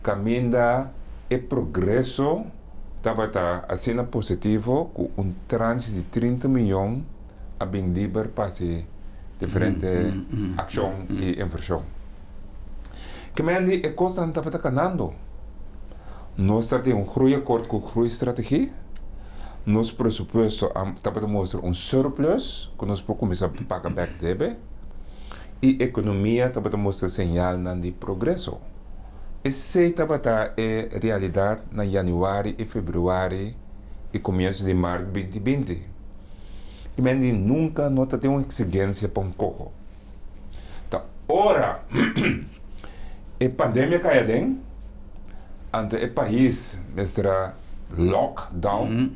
kaminda e progreso tabata asina positivo ku un tranche di 30 miyon a bin liber pa hasi diferente akshon i invershon. Kemendi e kosnan tabata kanando. Nos ta tin un groeiakkoord ku groeistrategie. Nos presupuesto a tabata mustra un surplus ku nos por kuminsá paga bèk debe. I ekonomia tabata mustra señalnan di progreso. Esei tabata e realidat na yanüari i febrüari i komienso di mart 2020. Kemendi nunka no ta tin un eksigensia pa un koho. Ta ora e pandemia kai aden, anto e pais mester a lock down,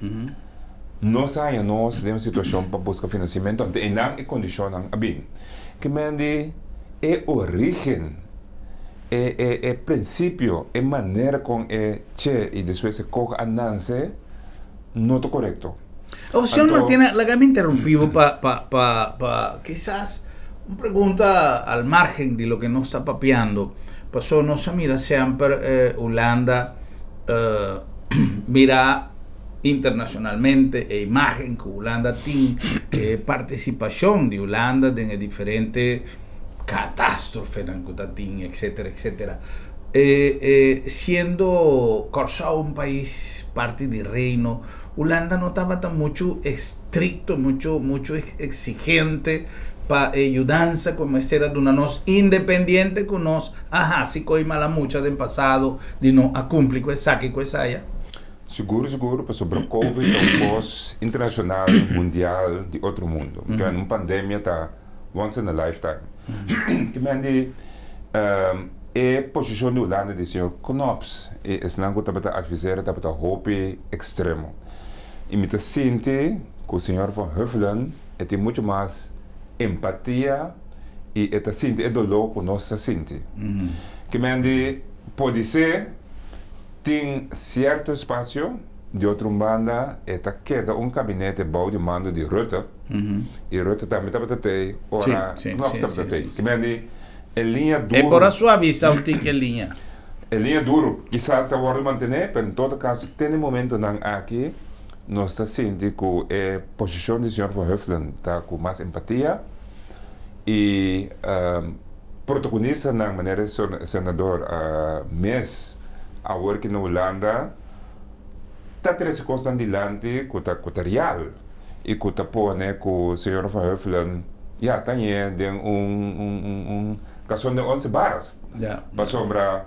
nos a haña nos den un situashon pa buska finansiamentu, anto einan e kondishonnan a bin. Ke men di e origen, e e e prinsipio, e manera kon e che i despues e kog a nanse no ta korekto. Oh, señor Martina, laga mi interrumpí bo pa, pa, pa, pa kisas un pregunta al margen di loke nos ta papiando. Paso nos a mira semper eh, Hulanda eh, mira internacionalmente e imagen ku Hulanda tin, e participacion di Hulanda den e diferente. Katastrofenan ku ta tin etcetera etcetera. E e siendo Kòrsou un pais parti di Reino, Hulanda no tabata muchu estrikto, muchu muchu eksigente pa e yudansa ku mester a duna nos independiente ku nos a hasi ko'i mala mucha den pasado di no a kumpli ku esaki ku esaya. Sigur sigur pasobra covid ta un kos internashonal, mundial, di otro mundo. Un pandemia ta. Once in a lifetime. Ki men di e posishon di Hulanda di señor Knops i esnan ku tabata advisera tabata hopi ekstremo. I mi ta sinti ku señor Van Huffelen e tin muchu mas empatia i e ta sinti e doló ku nos ta sinti. Ki men di podisé tin sierto espasio, di otro un banda e ta keda un kabinete bou di mando di Rutte. I Rutte tambe tabata tei ora Knops tabata tei. Ki men di e liña duru. E por a suavisa un tiki e liña. E liña duru kisas ta wòrdu mantené, pero en todo kaso te na e momentonan aki nos ta sinti ku e posishon di señor Van Huffelen ta ku mas empatia i protagonistanan manera e senador mes awor ki na Hulanda ta trese kosnan dilanti ku ta ku ta real. i ku ta pone ku señor Van Huffelen ya ta ñe den un un un un kason den once baras. Pasobra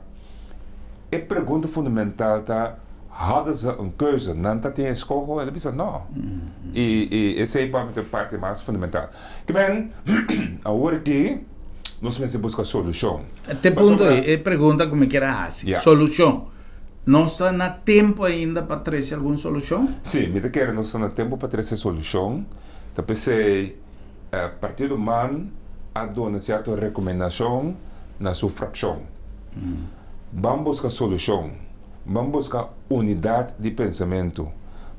e pregunta fundamental ta hadden ze een keuze? Nan ta tin eskoho? El a bisa no. I i esei pa mi ta e parti mas fundamental. Te men awor aki nos mester buska solushon. Te punto ei, e pregunta ku mi kier a hasi. Solushon. Nos ta na tempu ainda pa trese algun solushon? Sí, mi ta kere nos ta na tempu pa trese solushon. Ta p'esei Partido man a duna sierto rekomendashon na su frakshon. Ban buska solushon. Ban buska unidat di pensamentu.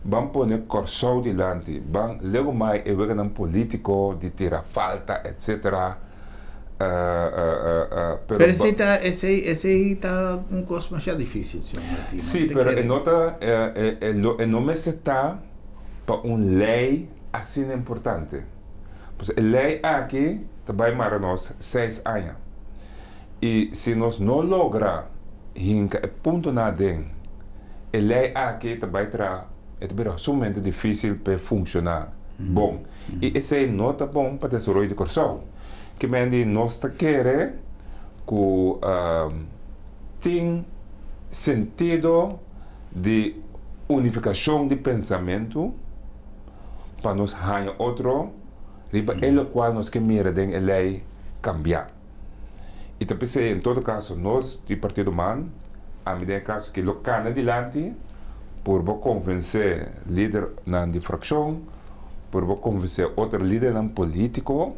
Ban pone Kòrsou dilanti. Ban legumai e weganan polítiko di tira falta etcetera. Pero esei ta esei esei ta un kos masha difísil, señor Martina. Sí, pero e no ta e no mester ta pa un lei asina importante. Pasobra e lei aki ta bai mara nos seis aña. I si nos no logra hinka e puntonan aden, e lei aki ta bai traha, e ta bira sumamente difísil pa e funshoná bon. I esei no ta bon pa desaroyo di Kòrsou. Ke men di nos ta kere ku tin sentido di unifikashon di pensamentu pa nos haña otro riba e lokual nos ke mira den e lei kambiá. I ta p'esei en todo kaso nos di Partido man, ami den e kaso aki lo kana dilanti purba konvensé lidernan di frakshon, purba konvensé otro lidernan polítiko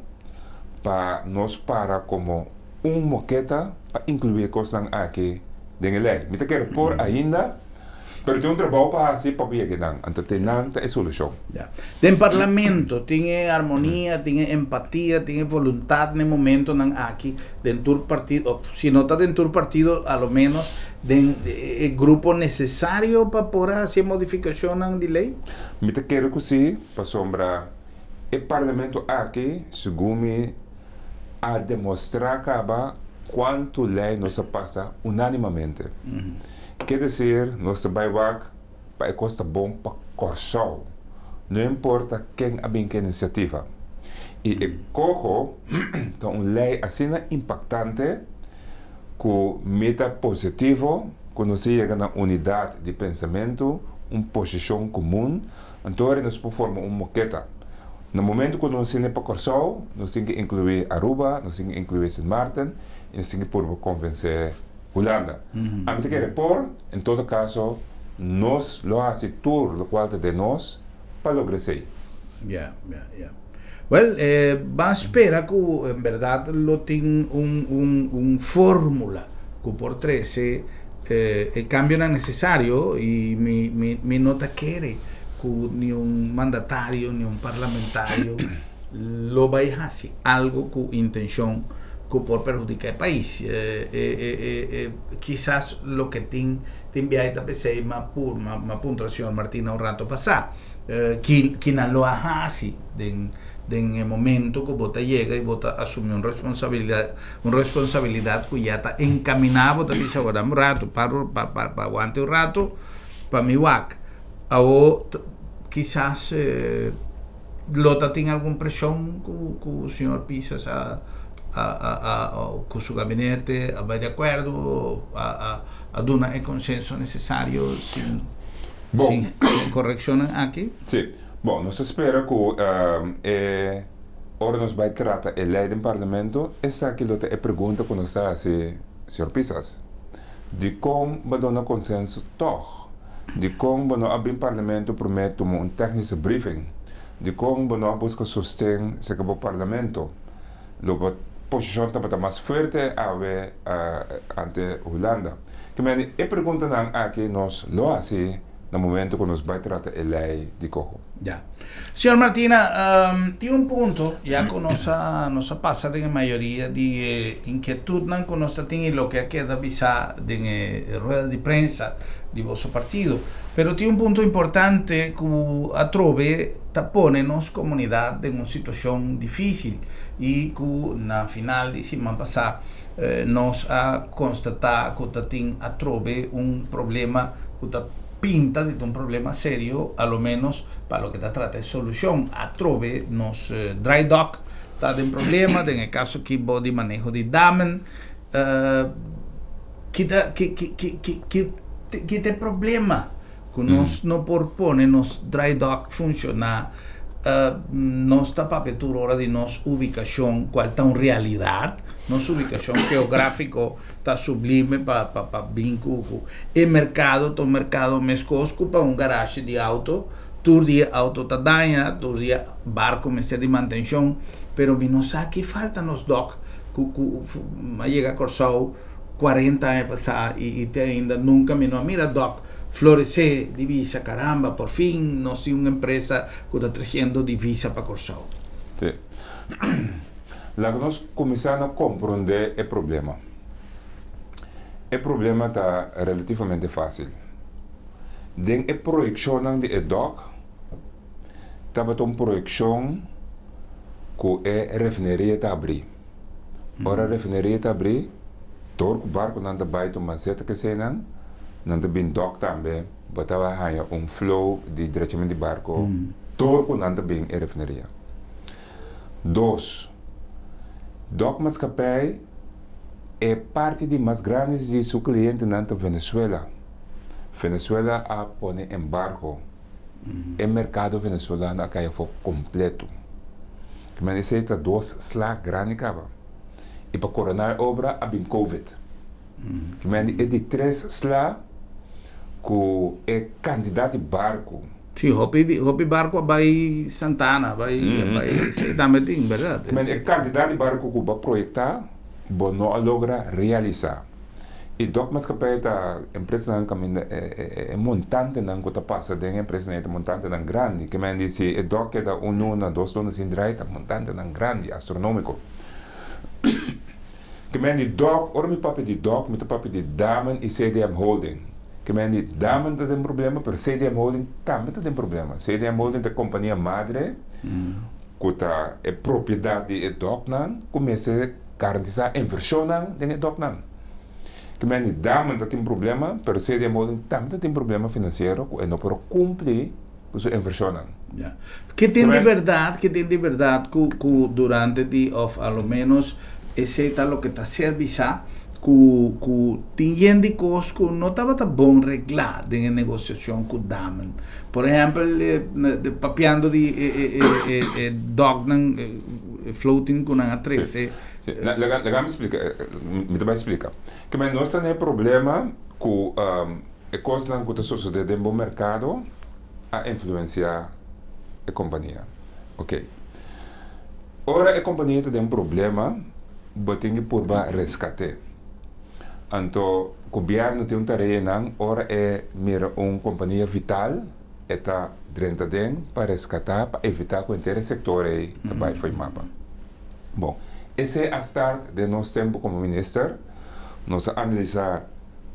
pa nos para komo un moketa pa inkluí e kosnan aki den e lei. Mi ta kere por ainda. Pero tin un trabou pa hasi pa bo yega nan, anto te nan ta e solushon. Ya. Den parlamento tin e armonia, tin e empatia, tin e voluntad n'e momentonan aki den tur partido, of si no ta den tur partido, a lo menos den e grupo necesario pa por hasi e modificacionnan di ley? Mi ta kere ku si, pasobra e parlamento aki, segun mi, a demostrá kaba kuantu lei nos a pasa unánimamente. Ke desir, nos ta bai wak pa e kos ta bon pa Kòrsou, no importa ken a bin ku e inisiativa. I e koho ta un lei asina impaktante ku mi ta positivo ku nos a yega na unidat di pensamentu, un posishon komun, anto ora nos por forma un moketa. Na momento ku nos hende pa Kòrsou, nos tin ke inkluí Aruba, nos tin ke inkluí Sint Maarten i nos tin ke purba konvensé Hulanda. Ami ta kere por, en todo kaso, nos lo hasi tur lokual ta den nos pa logra esei. Ya, ya, ya. Wèl, ban spera ku en bèrdat lo tin un un un fórmula ku por trese e kambionan nesesario i mi mi mi no ta kere ku ni un mandatario ni un parlamentario lo bai hasi algo ku intenshon ku por perhudiká e pais. E kisas loke tin tin biahe ta p'esei m'a pur m'a puntra señor Martina un rato pasá ki ki nan lo a hasi den. Den e momento ku bo ta yega i bo ta asumí un responsabilidat, un responsabilidat ku ya ta enkaminá, bo ta bisa, Bo dame un ratu, para pa pa pa wanta un ratu pa mi wak. Awo kisas lo ta tin algun preshon ku ku señor Pisas a a a a ku su gabinete a bai di akuerdo, a a a duna e konsenso nesesario sin sin sin korekshonnan aki? Sí. Bon, nos ta spera ku e ora nos bai trata e lei den Parlamento, esaki lo ta e pregunta ku nos ta hasi señor Pisas. Dikon bo duna konsenso tòg? Dikon bo no a bin Parlamento promé tuma un tèknische briefing? Dikon bo no a buska sosten serka bo Parlamento? Lo bo posishon tabata mas fuerte awe ante Hulanda. Ke mende e preguntanan aki nos lo hasi. Na momento ku nos bai trata e lei di koho. Ya. Señor Martina, tin un punto, ya ku nos a nos a pasa den e mayoria di e inkietudnan ku nos ta tin i loke a keda bisá den e rueda di prensa di boso partido. Pero tin un punto importante ku atrobe ta pone nos komunidat den un situashon difísil i ku na final di siman pasá Nos a konstatá ku ta tin atrobe un problema ku ta pinta di ta un problema serio, a lo ménos pa loke ta trata e solushon. Atrobe nos dry dock ta den problema, den e kaso aki bo di maneho di Damen. Ki ta ki ki ki ki ki ta e problema? Ku nos no por pone nos dry dock funshoná, nos ta papia tur ora di nos ubikashon, kual ta un realidat. Nos ubikashon geográfiko ta sublime pa pa pa bin ku ku e merkado ta un merkado meskos ku pa un garashi di outo. Tur dia outo ta daña, tur dia barko mester di mantenshon, pero mi no sa ki falta nos dòk ku ku a yega Kòrsou 40 aña pasá i i te ainda nunka mi no a mira dòk floresé divisa. Caramba, por fin nos tin un empresa ku ta tresiendo divisa pa Kòrsou. Sí. Laga nos kuminsá na komprondé e problema. E problema ta relativamente fásil. Den e proyekshonnan di e dòk tabata un proyekshon ku e refineria ta abrí. Ora refineria ta abrí, Dor ku barkunan ta bai tuma zeta keseinan, nan ta bin dòk tambe, bo ta haña un flow di drechamentu di barku dor ku nan ta bin e refineria. Dos, dòk maskapei e parti di mas grandi di su klientenan ta Venezuela. Venezuela a pone embargo, e merkado venezolano a kai afó kompleto. Esei ta dos sla grandi kaba. I pa koroná e obra a bin Covid. Ki men di e di tres sla ku e kantidat di barku. Sí, hopi di hopi barku a bai Santana, a bai a bai esei tambe tin, bèrdat? Ki men di e kantidat di barku ku bo a proyektá, bo no a logra realisá. I Dòk Maatschappij ta empresanan kaminda e e e montantenan ku ta pasa den e empresanan ei ta montantenan grandi. Ki men di si e dòk keda un luna, dos luna sin drai ta montantenan grandi, astronómiko. Ke men di dòk, ora mi papia di dòk, mi ta papia di Damen i CDM Holding. Ke men di Damen ta den problema, pero CDM Holding tambe ta den problema. CDM Holding ta e kompania madre ku ta e propiedat di e dòknan ku mester garantisá invershonnan den e dòknan. Ke men di Damen ta tin problema, pero CDM Holding tambe ta tin problema finansiero ku e no por a kumpli ku su invershonnan. Ya. Ke tin di bèrdat, ke tin di bèrdat ku ku durante di òf a lo ménos esei ta loke ta ser bisá ku ku tin yen di kos ku no tabata bon reglá den e negosiashon ku Damen. Por ehèmpel e papiando di e e e e e dòknan e floating ku nan a trese. Si, si. Laga laga mi splika, mi ta bai splika. Ke men nos ta na e problema ku E kosnan ku ta sosodé den bo merkado a influensiá e kompania. Oke. Ora e kompania ta den problema, bo tin ki purba reskat'é. Anto gobièrnu tin un tarea nan ora e mira un kompania vital, e ta drenta den pa reskatá pa evitá ku henter e sektor ei ta bai fo'i mapa. Bon, esei a start den nos tempu komo minister. Nos a analisá.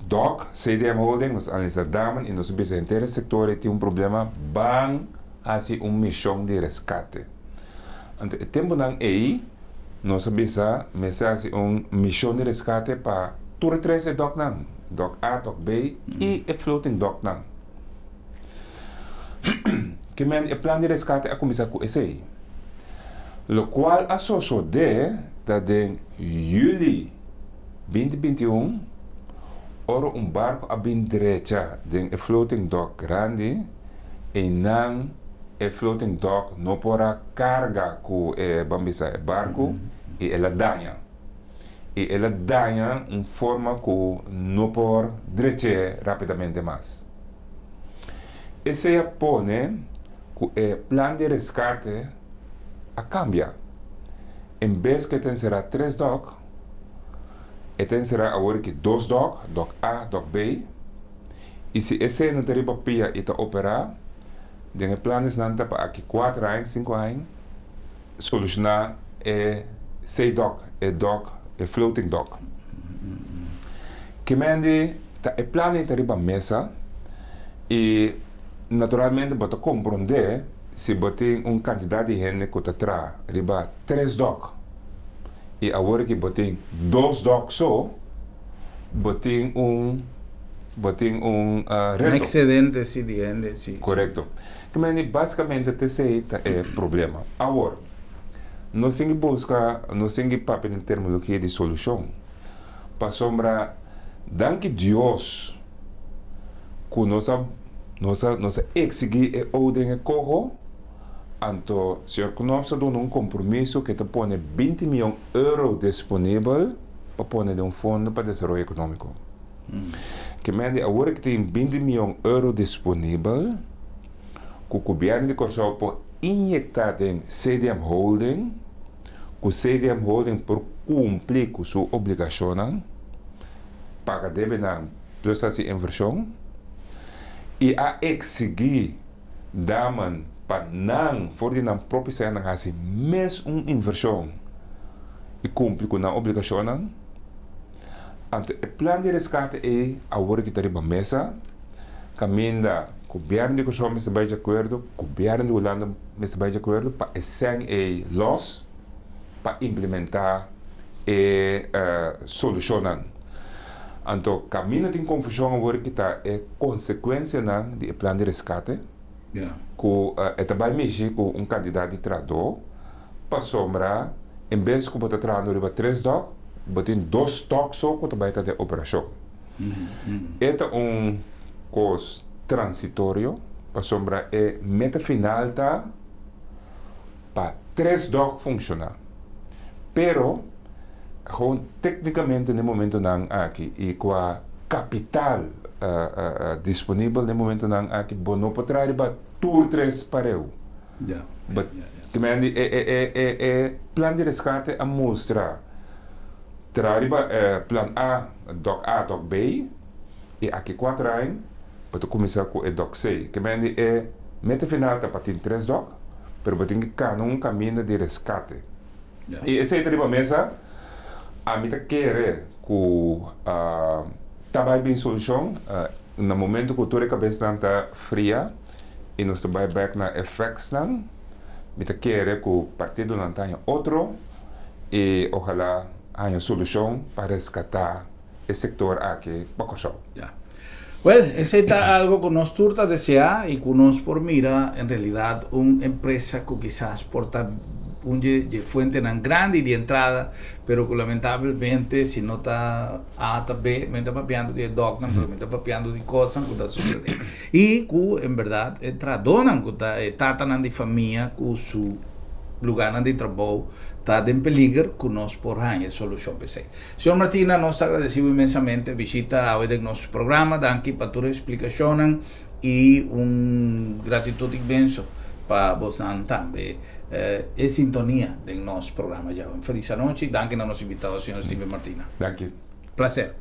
Dòk, CDM Holding, nos analisá Damen i nos a bisa henter e sektor ei tin un problema, ban hasi un mishon di reskate. Anto e tempunan ei nos a bisa mester hasi un mishon di reskate pa tur e tres e dòknan, dòk A, dòk B i e floating dòknan. Ke men e plan di reskate a kuminsá ku esei. Lokual a sosodé ta den yüli binti 21, ora un barku a bin drecha den e floating dòk grandi, einan e floating dock no por a carga cu e, ban bisa, e barco y el a daña. Y el a daña un forma cu no por dreche rapidamente mas. Esey a pone cu e plan di rescate a cambia. En bes cu e ta encera tres dock, e ta encera awor aki dos dock, dock A, dock B, y si esey no ta riba pia y ta opera, Den e planesnan ta pa aki kuater aña, sinku aña solushoná e sea dock, e dock, e floating dock. Kimendi ta e plan ei ta riba mesa i naturalmente bo ta komprondé si bo tin un kantidat di hende ku ta traha riba tres dock i awor ki bo tin dos dock so, bo tin un bo tin un reto. Un excedente si di hende si. Correcto. Ki mende basicamente ta esey ta e problema. Awor, nos tin ki busca, nos tin ki papia den terminologia di solucion. Pasobra danki Dios cu nos a nos a nos a exigi e ou den e coho, anto señor Knops a duna un compromiso cu e ta pone 20 miyon euro disponibel pa pone den un fondo pa desaroyo ekonómiko. Ke men di awor ki tin 20 mion euro disponibel ku gobièrnu di Kòrsou por inyektá den CDM Holding, ku CDM Holding por kumpli ku su obligashonnan, paga debenan plus hasi invershon, i a eksigí Damen pa nan for di nan propio sènnan hasi mes un invershon i kumpli ku nan obligashonnan. Anto e plan di reskate ei awor ki ta riba mesa, kaminda gobièrnu di Kòrsou mester bai di akuerdo, gobièrnu di Hulanda mester bai di akuerdo pa e sèn ei lòs pa implementá e solushonnan. Anto kaminda tin konfushon awor ki ta e konsekuensianan di e plan di reskate ku e ta bai mishi ku un kantidat di trahadó pasobra en bes ku bo ta trahando riba tres dòk bo tin dos dòk so ku ta bai ta den operashon. E ta un kos transitorio pasobra e meta final ta pa tres dòk funshoná. Pero Gewoon téknikamente n'e momentonan aki i kua kapital disponibel n'e momentonan aki bo no por traha riba tur tres pareu. But te meen di e e e e plan di reskate a mustra traha riba plan A, dòk A, dòk B i aki kuater aña bo ta kuminsá ku e dòk C. Te meen di e meta final ta pa tin tres dòk pero bo tin ki kana un kaminda di reskate. I esei ta riba mesa. Ami ta kere ku ta bai bin solushon na momento ku tur e kabesnan ta fria i nos ta bai bek na e factsnan. Mi ta kere ku partidonan ta haña otro i ojalá haña solushon pa reskatá e sektor aki pa Kòrsou. Ya. Wèl, esei ta algo ku nos tur ta deseá i ku nos por mira en realidat un empresa ku kisas por ta un dje dje fuentenan grandi di entrada, pero ku lamentabelmente si no ta A ta B, mi ta papiando di e dòknan, pero mi ta papiando di kosnan ku ta susedé. I ku en bèrdat e trahadónan ku ta e tatanan di famia ku su lugánan di trabou ta den peliger ku nos por haña e solushon pa esei. Señor Martina, nos ta agradeci bo inmensamente bishita awe den nos programa. Danki pa tur e explicacionnan y un gratitud inmenso pa bosnan tambe e sintonia den nos programa djawe. Un feliz anochi. Danki na nos invitado, señor Steven Martina. Danki. Placer.